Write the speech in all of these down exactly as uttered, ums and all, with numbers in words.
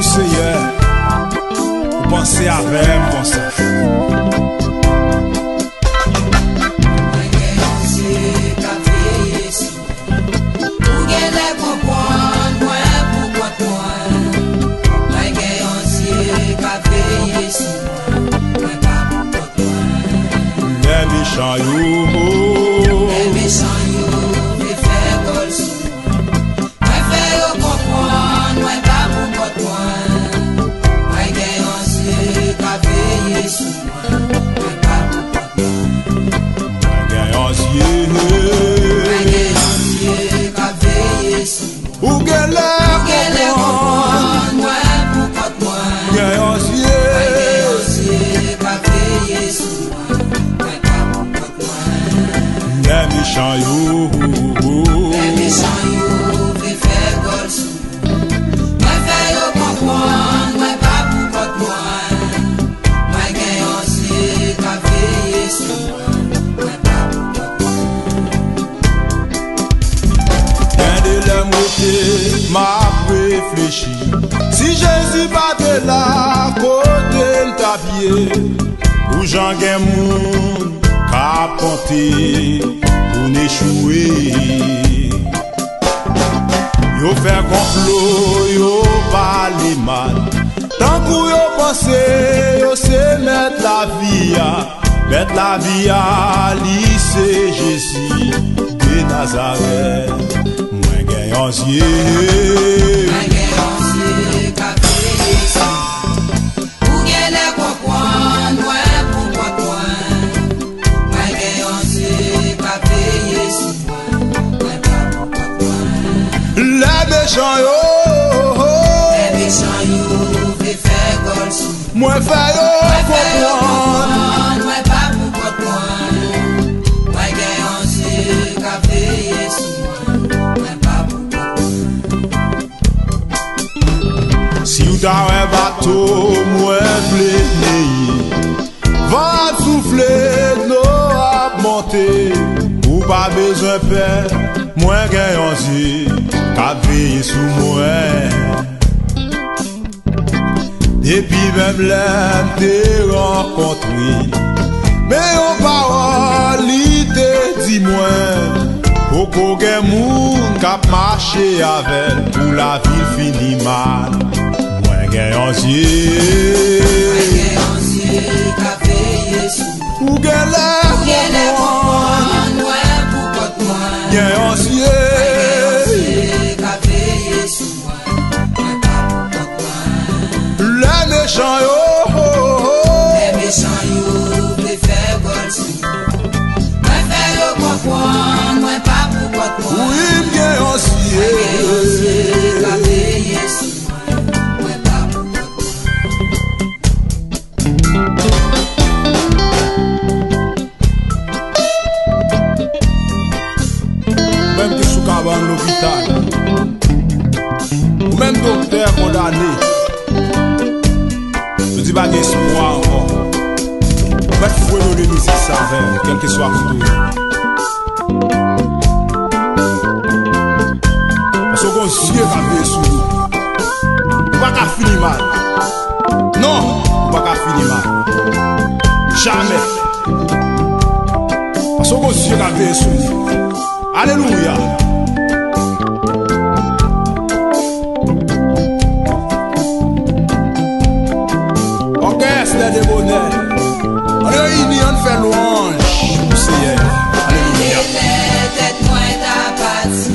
Seyè, ou panse avè m konsa. Mwen gen yon zye k ap veye sou mwen. Ou genlè konprann mwen pou kont mwen. Mwen gen yon zye k ap veye sou mwen. Mwen pa pou kont mwen. Lè mechan yo. Lè mechan yo vle fè gòl sou mwen. Mwen fè yo konprann mwen pa pou kont mwen. Mwen gen yon zye k ap veye sou mwen. Mwen pa pou kont mwen. Mwen gen yon zye. Mwen gen yon zye k ap veye sou mwen. Ou genlè konprann mwen pou kont mwen. Gen yon zye. Mwen gen yon zye k ap veye sou mwen. Mwen pa pou kont mwen. Lè mechan yo. Lè mechan yo vle fè gòl sou mwen. Mwen fè yo konprann mwen pa pou kont mwen. Mwen gen yon zye k ap veye sou mwen. Mwen pa pou kont mwen. Gen de lè m rete, m ap reflechi. Si Jezi pa te la, kote m t ap ye? Pou jan gen moun k ap konte pou n echwe. Yo fè konplo, yo pale mal. Tankou yo panse yo se mèt lavi a. Mèt lavi a, li se Jezi de Nazarèt. Mwen gen yon zye. Mwen gen yon zye k ap veye sou mwen. Ou genlè konprann mwen pou kont mwen. Mwen gen yon zye k ap veye sou mwen. Mwen pa pou kont mwen. Lè mechan yo. Lè mechan yo vle fè gòl sou mwen. Mwen fè yo konprann. Mwen pa pou kont mwen. Mwen gen yon zye k ap veye sou mwen. Mwen pa pou kont mwen. Si w ta wè bato mwen vle neye, van ap soufle, dlo ap monte, ou pa bezwen pè, mwen gen yon zye k ap veye sou mwen. Depi menm lè m te rankontre l, men yon pawòl li te di mwen, poko gen moun k ap mache avè l pou lavi l fini mal. Mwen gen yon zye. Mwen gen yon zye k ap veye sou mwen. Ou genlè konprann mwen pou kont mwen. Gen yon zye. Mwen gen yon zye k ap veye sou mwen. Mwen pa pou kont mwen. Lè mechan yo. Lè mechan yo vle fè gòl sou mwen. Mwen fè yo konprann mwen pa pou kont mwen. Wi, m gen yon zye. Mwen gen yon zye k ap veye sou mwen. Mwen pa pou kont mwen. Ou menm ki sou kabann lopital, ou menm doktè kondane, yo di pa gen espwa ankò. Ou mèt fredone mizik sa avè m, kèlkeswa kote w ye. Paske w gon zye k ap veye sou ou. Ou pa ka fini mal. Non, ou pa ka fini mal. Jamè. Paske w gon zye k ap veye sou ou. Alelouya. Òkès lè de bonè. Ann reyini, ann fè lwanj pou Seyè. Alelouya. Lè tèt mwen ta pati,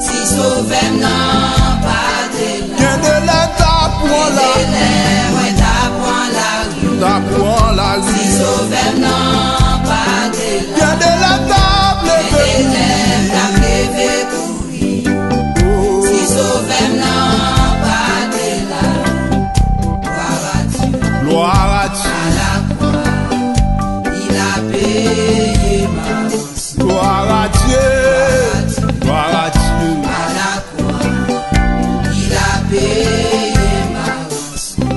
si Sovè m nan pa te la. Gen de lè m ta pran la. Gen de lè mwen ta pran lari. Ta pran lari. Si Sovè m nan pa te la. Gen de lè m ta leve. Gen de lè m ta leve kouri. Si Sovè m nan pa te la, gloire à Dieu. Gloire à Dieu. À la croix, il a payé ma rançon. Gloire à Dieu. Gloire à Dieu. À la croix, il a payé ma rançon.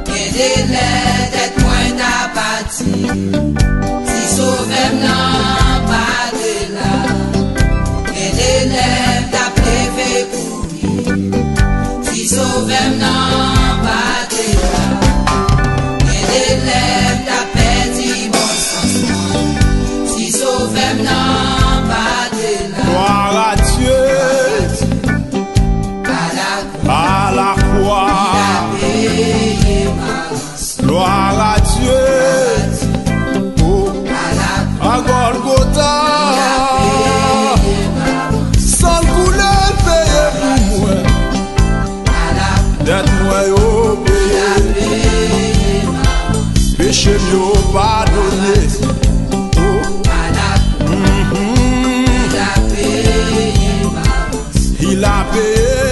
Gen de lè tèt mwen ta pati, si Sovè m nan pa te la. Gen de lè m t ap leve kouri, si Sovè Ki la peye